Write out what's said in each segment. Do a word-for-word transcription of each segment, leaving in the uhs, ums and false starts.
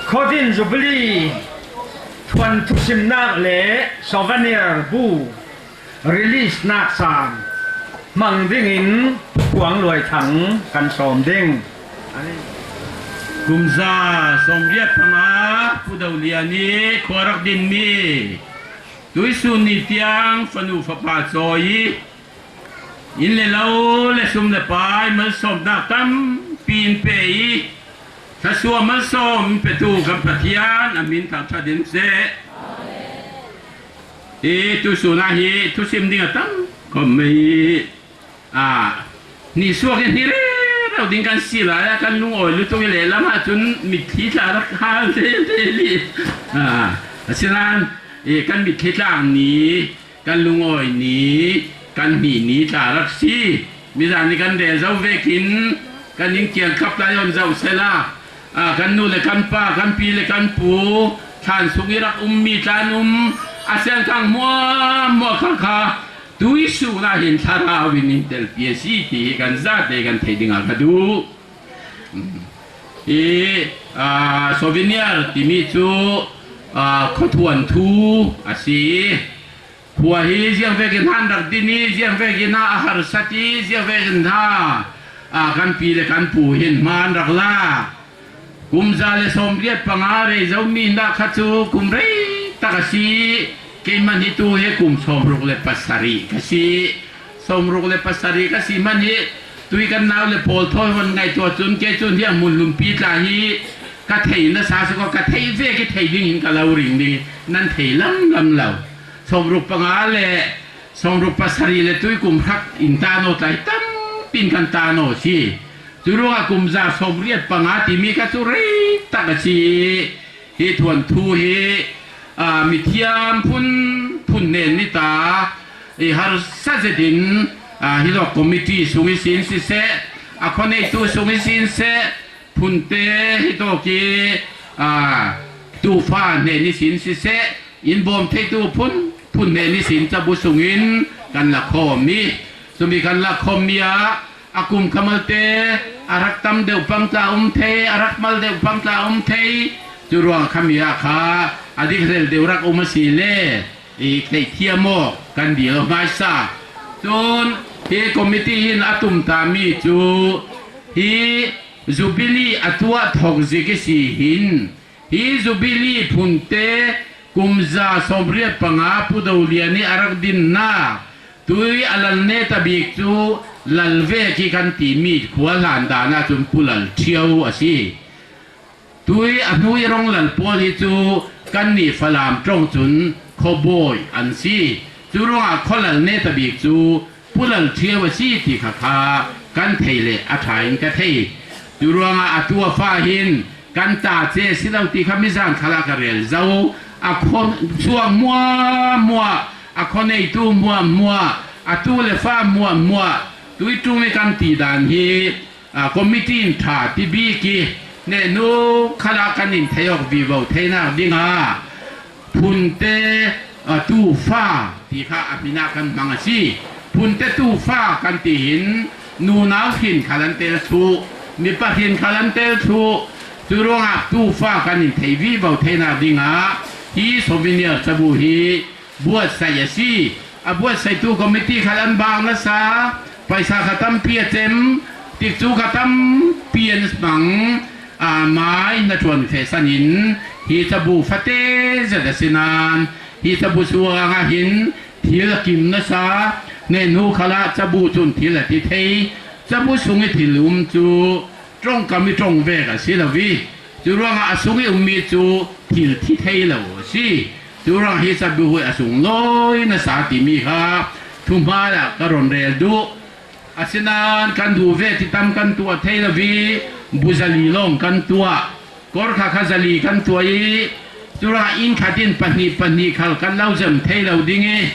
Khuadin Jubilee thuanthu simnak le souvenir bu release nak sang hmang dingin Pu Khuang Luai Thang kan sawm ding. Kumza sawmriat panga Pu Do Lian ih khua rak dinmi tuisun ni tiang fanu fapa cawi ih inn le lo le sum le pai malsawmnak tampi in pe ih thluasuah malsawm in petu kan Pathian a min thangṭhat in seh. Hi tuisun ah hi thusim ding a tam khawm hi. Ah, nisuak in hi rero ding kan si lai ah kan lungawi lutuk ih lehlam ahcun mitthli tla rak hal te te li. Ah, asinan, eh, kan mitthli tlang ni, kan lungawi ni, kan hnih ni tla rak si. Mizan ih kan rel zo vekin kan inn kiangkap lai on zoh sehla, ah, kan nu le kan pa, kan pi le kan pu, thlan sung ih rak ummi tla an um, a siangkang hmuahhmuah kha kha tuisun ah hin thlarau in in telpi a si ti hi kan zate kan theih dingah ka duh. Hi, aa, souvenir timi cu, aa, khuathuan thu a si. Khua hi ziangvekin hna an rak din ih, ziangvekin ah a harsat ih, ziangvekin hna, aa, kan pi le kan pu hin hma an rak lak. Kum za le sawmriat panga rei zomi hna kha cu kum rei tak a si. Keimah hi tu hi kum sawmruk le pasarih ka si. Sawmruk le pasarih ka si hmanh hi tui kan nau le pawl thawi hon ngaihtuah cun kei cun hiang hmun lumpi tla hi ka thei nasa si ko, ka theih ve, ka thei ding hin ka lo ring ding, nan thei lamlam lo. Sawmruk panga le sawmruk pasarih le tui kum hrak in ta naw tla hi tampi in kan ta naw si. Cu ruangah kum za sawmriat panga timi kha cu rei tak a si. Hi thuanthu hi, aa, mithiam phunphun hnen ni ta i harsa zetin, aa, hi lawk committee sung ihsin siseh, a khuaneitu sung ihsin seh, phunte hi tawk i, aa, tufa hnen ihsin siseh, in bawm theitu phunphun hnen ihsin cabu sungin kan la khawm i, cumi kan la khawmmi ah, a kum kha malte a rak tam deuh pang tla um thei, a rak mal deuh pang tla um thei. Cu ruang khami ah kha a dik hrel deuh rak um a si le i tleihthiam aw kan dil aw hmaisa. Cun hi committee hin a tumtami cu hi Jubilee a tuah thawk zik i si hin, hi Jubilee phunte kum za sawmriat panga Pu Do Lian ih a rak dinnak tui a lal neta bik cu lal vek hi kan timi khua hlan dan ahcun Pu Lal Ṭhio a si. Tui a hnu i ronglal pawl hi cu kannih Falam ṭong cun khuabawi an si. Cu ruangah khualal neta bik cu Pu Lal Ṭhio a si ti kha, kha kan thei le a ṭha in ka thei. Cu ruangah a tufa hin kan ta ce si lo ti kha mizan khalah ka rel zo. A khuachuak hmuahhmuah, a khuaneitu hmuahhmuah, a tu le fa hmuahhmuah, tui ṭum i kan ti dan hi, aa, committee in ṭha ti bik i, nehnu khalah kan in theih awk vivo theinak dingah phunte, aa, tufa ti kha a hmin ah kan hmang a si. Phunte tufa kan ti hin nunau hrin khal an tel thluh, mipa hrin khal an tel thluh. Cu ruangah tufa kan in theih vivo theinak dingah hi souvenir cabu hi buatsaih a si. A buatsaitu committee khal an bak nasa, paisa kha tampi a cem, tikcu kha tampi an hmang, aa, mai hnaṭuan fehsan in hi cabu fate zet a si nain hi cabu suang ah hin thil a kim nasa, nehnu khalah cabu cun thil a ti thei, cabu sung i thil um cu ṭongkam i ṭong vek a si lo i, cu ruangah a sung i ummi cu thil thi thei lo a si. Cu ruangah hi cabu hi a sunglawi nasa timi kha thuhmai ah ka ron rel duh. Asinain kan duh ve ti tam kan tuah thei lo i, bu zali lawng kan tuah, kawr kha kha zali kan tuah i, cu ruangah inn khat in pahnih pahnih khal kan lo zem thei lo ding i,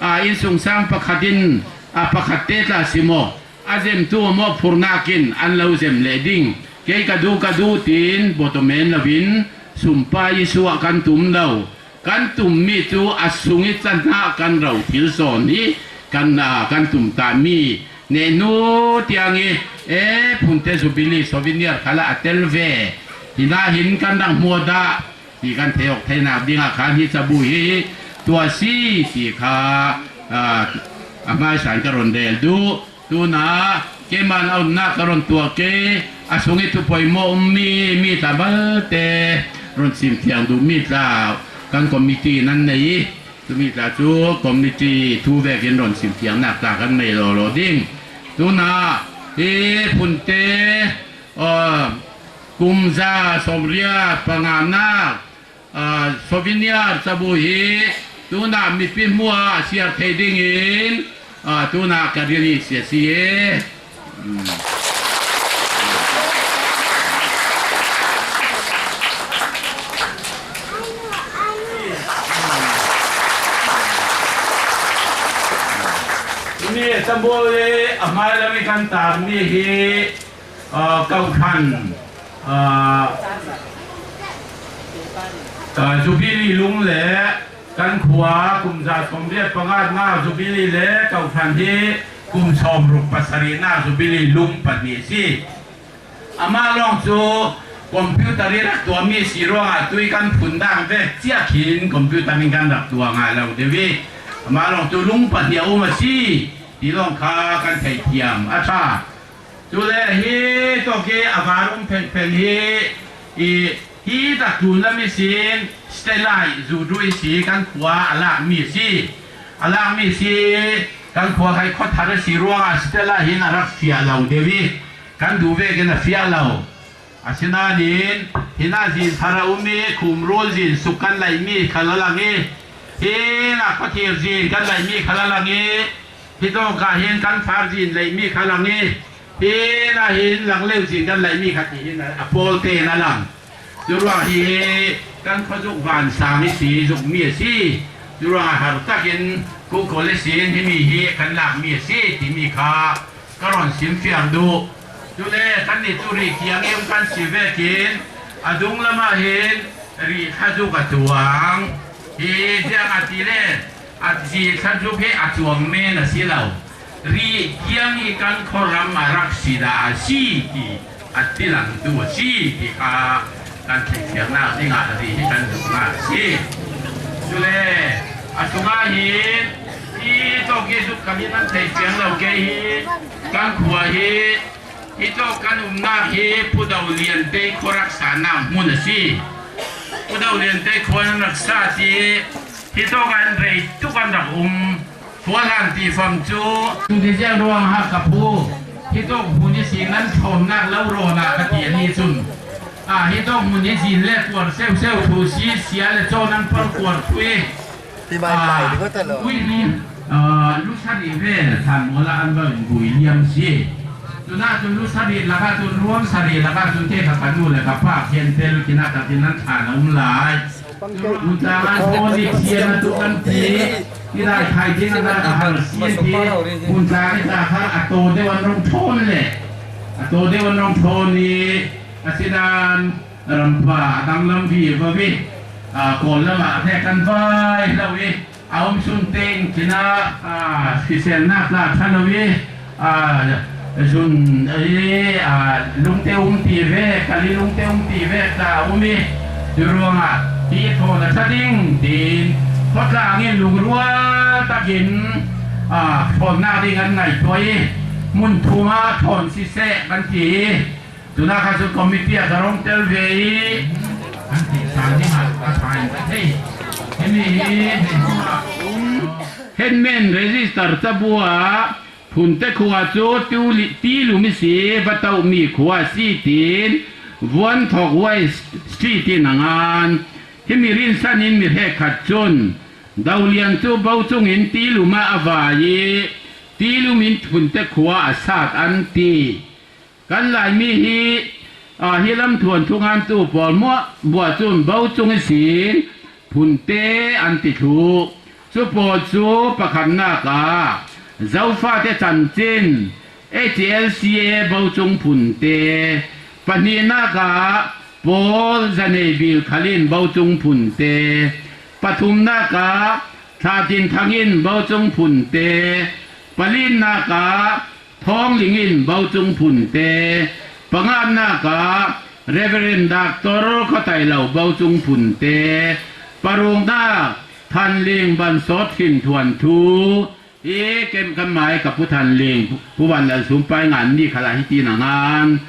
aa, innsungsang pakhat in, aa, pakhat te tla si maw, a zemtu a mawhphurhnak in an lo zem leh ding. Kei ka duh, ka duh tiin bawtaw men loin sumpai i suah kan tum lo. Kan tummi cu a sung i cahnah kan ro thil sawn hi kan, aa, kan tumtahmi nehnu tiang i, e, phunte Jubilee souvenir khalah a tel ve. Hinah hin kan rak hmuh dah ti kan thei awk theinak dingah khan hi cabu hi tuah si ti kha, aa, a hmaisan ka run rel duh. Tunah keimah a unnak ka run tuah ke, a sung i thu poimawh um mi, mi tla balte run sim thiang duh mi tla kan committee nan nei i, tumi tla cu committee thu vekin run sim thiangnak tla kan nei lawlaw ding. Tunah hi phunte, aa, kum za sawmriat panganak, aa, souvenir cabu hi tunah mipi hmuah siar thei dingin, aa, tunah ka rili sia si e. Ni cabu le a hmai lam i kan tarmi hi, aa, Kauhran, aa, aa, Jubilee lung le kan khua kum za sawmriat panganak Jubilee le Kauhran hi kum sawmruk pasarihnak Jubilee lung pahnih a si. Amah lawng cu computer i rak tuahmi si ruangah tui kan phun dang vek cia khin computer in kan rak tuah ngai lo deuh i, amah lawng cu lung pahnih a um a si ti lawng kha kan theithiam a ṭha. Cule hi tawk i a var um pengpeng hi, i, hi tak tlun lam ihsin Stella i zu duh ihsi kan khua a lakmi a si. A lakmi a si, kan khua khai khuathar a si ruangah Stella hin a rak fiah lo deuh i kan duh vekin a fiah lo. Asinain hinah zin thar a um i khumrul zin suk kan laihmi kha a lang i, hinah khuathir zin kan laihmi kha a lang i, hi tawkah hin kan far zin laihmi kha a lang i, hinah hin langleu zin kan laihmi kha ti hin a pawl tein a lang. Curuang hi kan khuazuk vansang i si zukmi a si. Curuang a har takin kukawl ihsin himi hi kan lakmi a si timi kha ka rawn simfiang duh. Cule kannih cu rih kiang i um kan si vekin a dunglam ah hin rih thlazuk a tuang. Hi ziangahtile a rih thlazuk hi a tuang men a si lo. Rih kiang i kan khuaram a rak si dah a si ti a tilangtu a si ti kha kan theihfiangnak dingah a rih hi kan zuk ngah a si. Cule a sungah hin hi tawk i zuk kal in an theihfiang lo ke hi kan khua hi, hi tawk kan umnak hi Pu Do Lian Tei khua rak sannak hmun a si. Pu Do Lian Tei khua an rak sa ti hi tawk an rei tuk an rak um. Khuahlan ti fam cu. Tuti ziang ruang ha ka phu. Hi tawk hmun ihsin nan ṭhawnnak lo rawn ah ka ti a ni cun. Ah, hi tawk hmun hi zin le kuar seuseu thu si sia le caw nan par kuar thu i. Ti mai mai, ah, di ko ta lo. Ui ni, ah, lu sarih ve than maw la an bang bui liam si. Tunah cun lu sarih lakah cun ruang sarih lakah cun te ka ka nu le ka pa khian tel kinah ka ti nan ṭhan a um lai. Hun tlang ah thawn i thiam a tuk an ti. Hi lai khai ding a nak a har si an ti. Hun tlang i ta kha a taw deuh an rung thawn le a taw deuh an rung thawn i, asinan rampa a danglam vivo i, a, Kawl lam ah vek kan vai lo i, a um sun tein kinah, a, fiselnak tla ṭha lo i, a, zun, i, a, lungte um ti vek, kal i lungte um ti vek tla a um i, curuangah hi thawn a ṭha ding tiin khuatlang in lungrual takin, a, thawnnak ding an ngaihtuah i, hmun thum ah thawn siseh kan ti i, tunah kha cu committee ah ka rung tel ve i, an tihsa dingah a ṭha in ka thei. Himi hi, headman register cabu ah Phunte khua cu Tuli-, Tilum i si va tohmi khua a si tiin Vuan Thawk Wai Street in a ngan. Himi rinsan in mi hrekkhat cun Dolian cu Bocung in Tilum ah a vai i Tilum in Phunte khua a sat an ti. Kan Laimi hi, aa, hi lam thuanthu ngantu pawl muahmuah cun Bocung ihsin Phunte an ti thluh. Cu pawl cu pakhatnak ah Zofate Chanchin, H L C A Bocung Phunte, pahnihnak ah Paul Zanei Bil Khal in Bocung Phunte, pathumnak ah Thla Tin Thang in Bocung Phunte, palinak ah Thawng Ling in Bocung Phunte, panganak ah Reverend Doctor Khawtailo Bocung Phunte, Parungna Thanling Bansawt Hrin Thuanthu, hi kem kan mai ka Pu Thanling, Pu Vanlal Sumpai ngan ni khala hi tina ngan.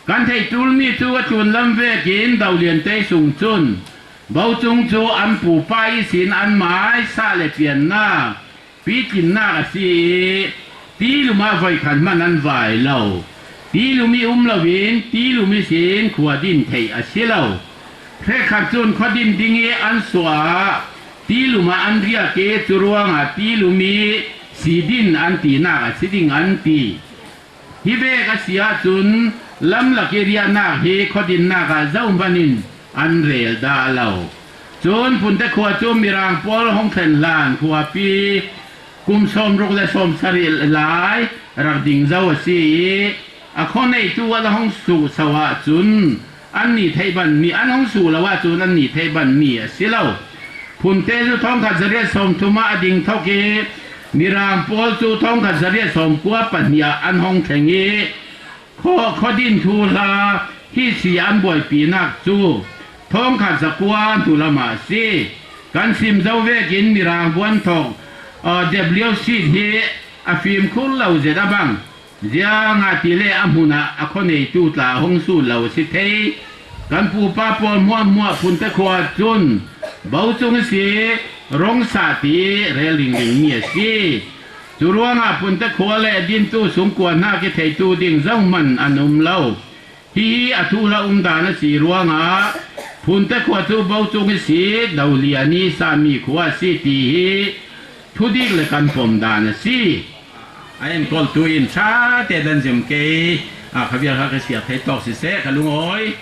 Kan thei tul mi cu a tlun lam vekin Dolian tei sung cun Bocung cu an pupa ihsin an mai sa le piannak, pitlinnak a si i, Tilum ah voikhat hman an vai lo. Tilum i um loin, Tilum ihsin khua din theih a si lo. Hrekkhat cun khuadin ding i an suah ah, Tilum ah an riak i, cu ruangah Tilum i si din an tinak a si ding an ti. Hi vek a si ahcun lamlak i riahnak hi khuadinnak ah zohman in an rel dah lo. Cun Phunte khua cu Mirang pawl hong thlen hlan khuapi kum sawmruk le sawmsarih lai rak ding zo a si i, a khuaneitu a la hong suhso ahcun an ni theih banmi, an hong suh lo ahcun an ni theih banmi a si lo. Phunte cu thawngkhat zariat sawmthum ah a ding thok i, Mirang pawl cu thawngkhat zariat sawmkua pahnih ah an hong thleng i, khuadin thuhla hi si an buaipinak cu thawngkhat zakua hnu lam ah a si. Kan sim zo vekin Mirang vuan thok, aa, W C hi a fimkhur lo zet a bang. Ziangahtile a hmun ah a khuaneitu tla a hong sut lo a si thei. Kan pupa pawl hmuahhmuah Phunte khua cun Bocung si, Rongsah ti rel ringring mi a si. Cu ruangah Phunte khua le a dintu sungkuan hna kitheitu ding zohman an um lo. Hihi a thuhla umdan a si ruangah Phunte khua cu Bocung i si, Dolian i sami khua a si ti hi thudik le kan pomdan a si. A enkawltu in ṭha te dan zim kei, a khavial kha ka siar thei tawk siseh, ka lungawi.